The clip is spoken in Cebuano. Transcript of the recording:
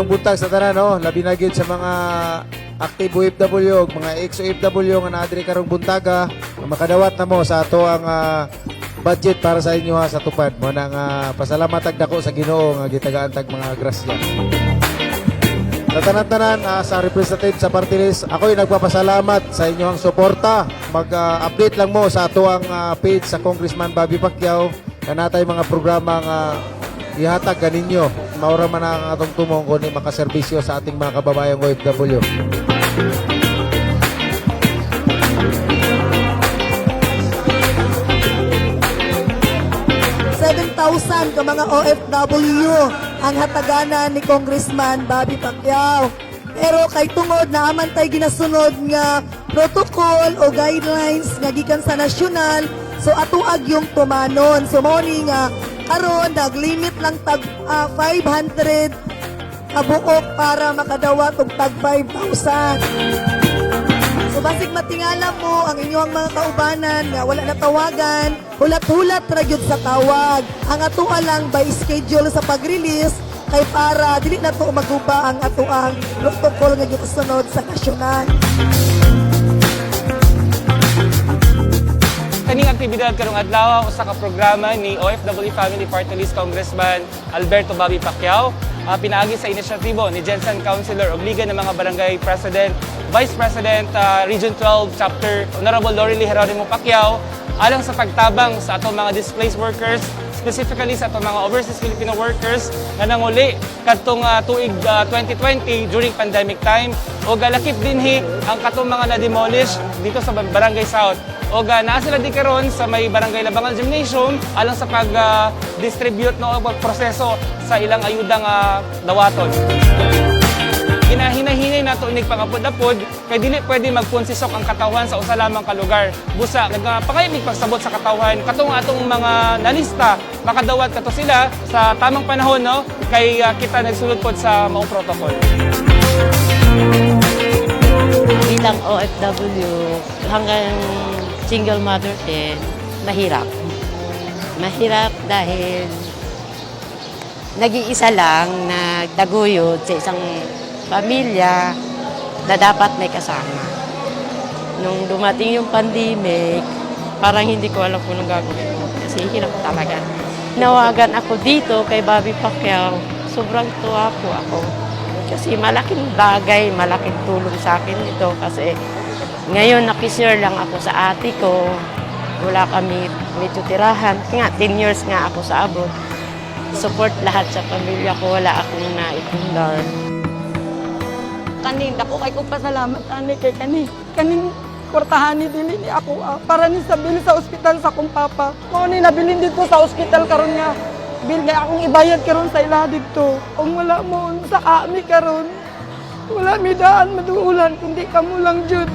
Maayong buntag sa tanan, no? Labi na gyud sa mga active OFW ug mga ex-OFW nga naa diri karong buntaga, nga makadawat na mo sa ato ang budget para sa inyo ha, sa tupad. Mo na nga pasalamat ag dako sa Ginoo nga gitagaan tag mga grasya. Sa tanan-tanan, sa representative sa party list, ako'y nagpapasalamat sa inyong suporta. Mag-update lang mo sa ato ang page sa Congressman Bobby Pacquiao na natay mga programa nga ihatag kaninyo. Maura man ang atong tumong kundi makaserbisyo sa ating mga kababayang OFW. 7,000 ka mga OFW ang hataganan ni Congressman Bobby Pacquiao. Pero kay tungod na aman tay ginasunod nga protocol o guidelines nga gikan sa nasyonal, so atuag yung tumanon. So mao ni nga karon naglimit lang tag 500 kabuok para makadawat og tag 5,000. So basig matingala mo ang inyong mga kaubanan nga wala na tawagan, hulat-hulat ra gyud sa tawag. Ang atoa lang by schedule sa pag-release kay para dili na to maguba ang atoang protocol nga gikasunod sa nasyonal. Kaning aktibidad karong adlaw usa ka programa ni OFW Family Party List Congressman Alberto Bobby Pacquiao, pinaagi sa inisyatibo ni GenSan Councilor og Liga ng mga Barangay President, Vice President, Region 12 Chapter Honorable Lorely Geronimo Pacquiao alang sa pagtabang sa atong mga displaced workers, specifically sa atong mga overseas Filipino workers nga nanguli kadtong tuig 2020 during pandemic time, o galakip dinhi ang katong mga na-demolish dito sa Barangay South. O naa sila di karon sa may Barangay Labangan Gymnasium alang sa pag-distribute, no, o pagproseso sa ilang ayudang dawaton. Ginahinahinay nato inig pangapod-apod kay dili pwede magpunsisok ang katawhan sa usa lamang ka lugar. Busa nagpakayamig pagsabot sa katawhan katong atong mga nalista makadawat kato sila sa tamang panahon, no, kay kita nagsulod pod sa maong protocol. Bilang OFW, hanggang single mother din, mahirap. Mahirap dahil nag-iisa lang, nagtaguyod sa isang pamilya na dapat may kasama. Nung dumating yung pandemic, parang hindi ko alam kung anong gagawin ko kasi hirap talaga. Nawagan ako dito kay Bobby Pacquiao. Sobrang tuwa po ako. Kasi malaking bagay, malaking tulong sa akin ito kasi ngayon nakishare lang ako sa ate ko. Wala kami medyo tirahan. Nga, 10 years nga ako sa abroad. Support lahat sa pamilya ko. Wala akong naipundar. Kaning dako kay kong pasalamat ani kay kani kaning kwartahan ni dili ni ako para ni sa bill sa ospital sa akong papa. Mao ni nabilin dito sa ospital karon nga bill nga akong ibayad karon sa ilaha didto. Kung wala mo sa kami karon, wala mi daan maduulan kundi kamo lang jud.